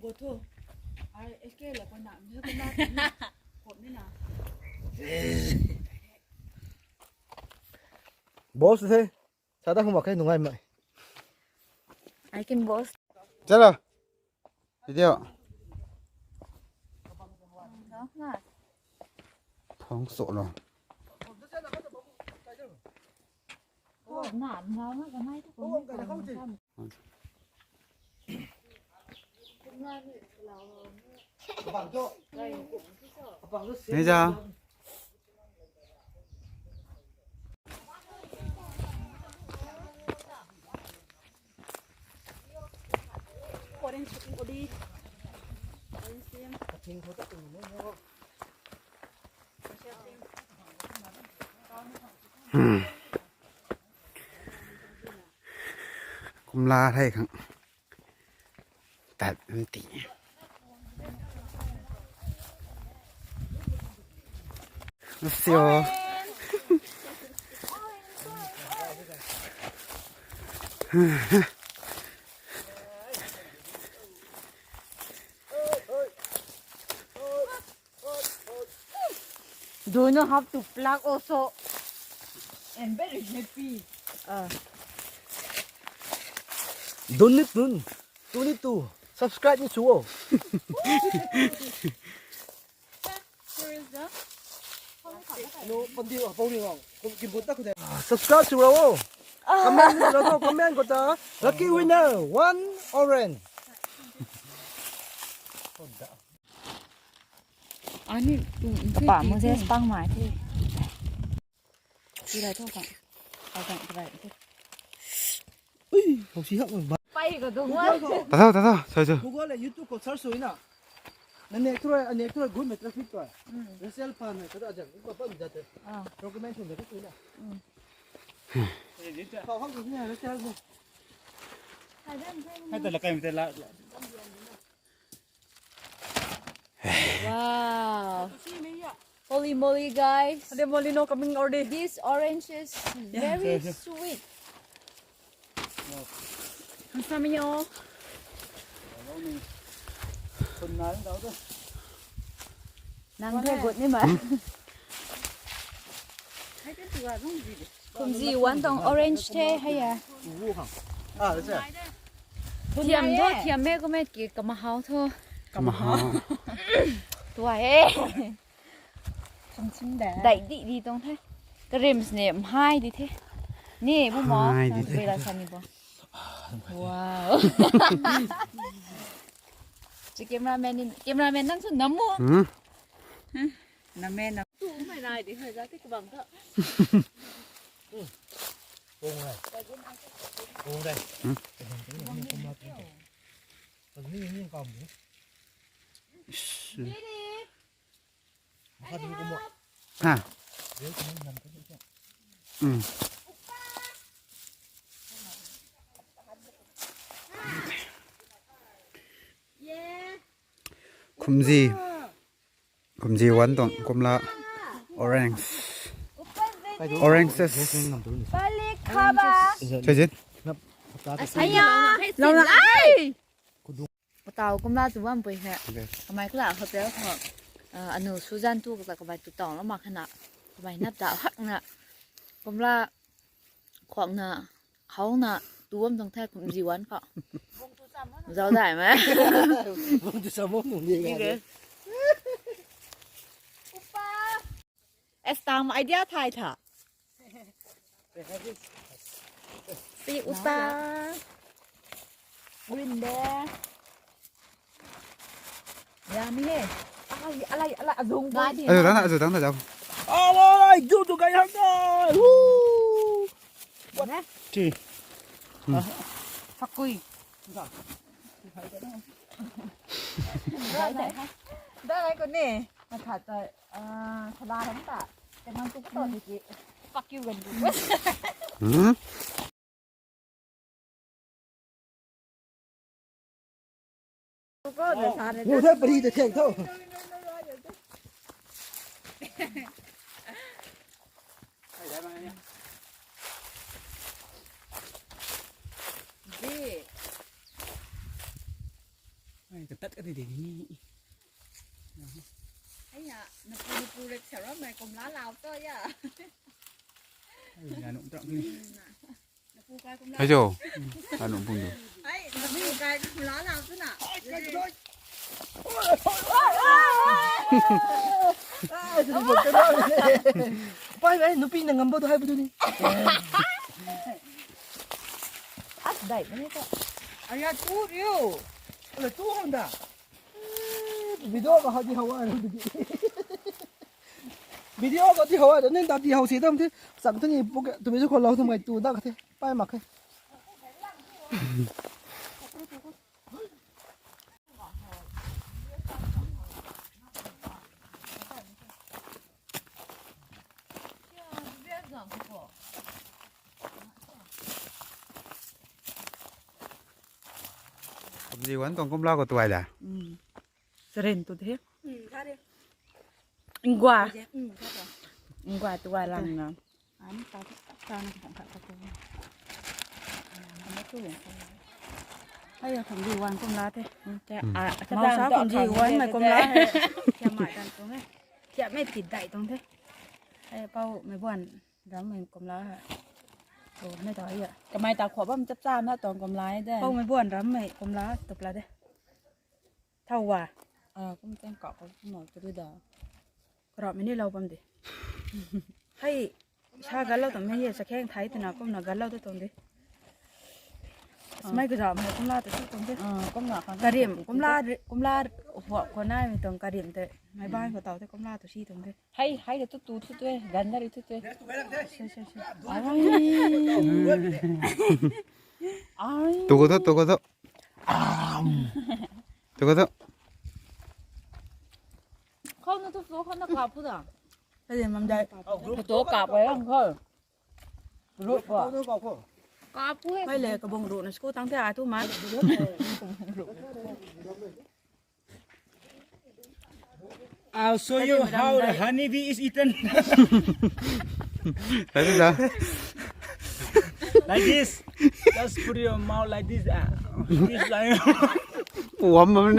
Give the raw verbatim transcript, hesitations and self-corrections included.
Go thu. Ai, S K la ko na, mi ko na, ko ni na. Boss the. Sada hum kai nungai mai. I can boss. Chalo. Video. Thong so lo. Ni ja. Hmm. Kumla thei khang. Tat nti. Sio. Do not have to pluck also. And very happy. Uh. Don't need to, don't need to subscribe ni sw o. Serious da? No, pandi o, pau ni ngau. Kum, kim bun ta khou de. Subscribe sw ro o. Comment ni ro, comment ko ta. Lucky winner, one orange. Ani, tu, Kapa Moses pang mai the. Ti lai thou ka. Ai kan ti lai the. Ui, hou si hak ba. Pai ka dong wa. Ta thou, ta thou, sai sai. Google le YouTube ko search sui na. Na nek thura, a nek thura good me traffic ko. Rachel pan na ka da jang ko pa jat. Ah. Recommend thun de ko sui na. Hou hak ni Rachel ni. Hai ta la kai me te la. Wow. Holy moly, guys. Holy moly, no coming already. This orange is very sweet. Handsome yo. Nang the good ni ma. Kumzi wan tong orange the, hei ya. Thiam tho, thiam e, kum e ki kamahau tho. Kamahau. Tua he. Dai di di tong the. Ka rims ne mhai di the. Ni bu mo. Mhai di the. Bela sa ni bo. Wow. Ci cameraman ni, cameraman nang su nam mo. Hmm. Nam e nam. Tu mai nai di hai za ti kabang tho. Kung re. Kung re. Hmm. Pagni ni kam ni. Shh. Makan ni kung mo. Ha. Dia kena nam tu. Hmm. Kumzi. Kumzi wan tong kumla orange. Oranges. Balik khaba. Chajit. Aya. Lona ai. Patau kumla tu bam pui he. Okay. Kamei kala hotel khou, ah, anu Susan tu kala kamei tu tau na mak khana. Kamei nap ta hak na. Kumla khuak na, khou na, tu bam tong the kumzi wan khou. Zau dai ma. Bung tu sa mo nung ni ga. Okay. Upa. Es tam idea thai tha. Si uta. Green de. Yummy he. Alai, alai, alai, azung ko. Azu tang na, azu tang na jam. Alai, du du kai hak na. Woo. What? Ti. Fakui. Dai, dai ko ne. Matha ta, ah, sala ram ta. Te man tu ko to ni ki. Fuck you gan du. Hmm? Ko de sa ne. Wo thei pari de theng tho. Ji. Ai, ta tat Di di ni. Ai ya, napu napu rek sa ram mai kumla lau to ya. Ai, na nung tang ni. Napu kai kumla. Ai jo. Anu pun jo. Ai, napu kai kumla lau tu na. Pai pai, nupi na ngam bo tu hai bu tu ni. As dai ni ta. Ai ya, tu riu. Ala tu hon da. Video ka hadi hawa. Video ka di hawa, nin da di hau si tam the. Sam thani poke, tumi jo khou lau thum kai tu da ka the. Pai mak khe. Kumji wan tuang kumla khou tuai da. Seren tu the. Ngua. Ngua tuai lang na. Hei, kumji wan kumla the. Mausa kumji wan mei kumla he. Thiam mei tan tuang e. Thiam mei tit dai tuang the. Hei, pau mei buan ram mei kumla he. Mei ta ya. Kamei ta khua bam chap cha na tuang kumla he de. Pau mei buan ram mei kumla tup la de. Thau wa. Ah, kum tang kap ko kum tu da. Karap mei ni lau bam de. Hei, sa galou tuang mei ye, sa kheng thai tina kumna galou tu tuang de. Smai kazam hei kumla tu si tuang de. Ah, kumna kan. Karim, kumla, kumla huak ko nai mei tuang karim te. Mei ban ko tau te kumla tu si tuang de. Hei, hei, tu, tu, tu, tu, gan da ri tu, tu. Si, si, si. Ai. Ai. Tu ko tu, tu ko tu. Tu ko tu. Khou na tu, tu khou na kap pu da. Hei, mam dai. Photo kap pai lang khou. Group ko. Kap pu he. Hei le, kabung ru na school tang the a tu ma. I'll show you how the honeybee is eaten. That is a Like this. Just put your mouth like this. Ah. This like Warm up.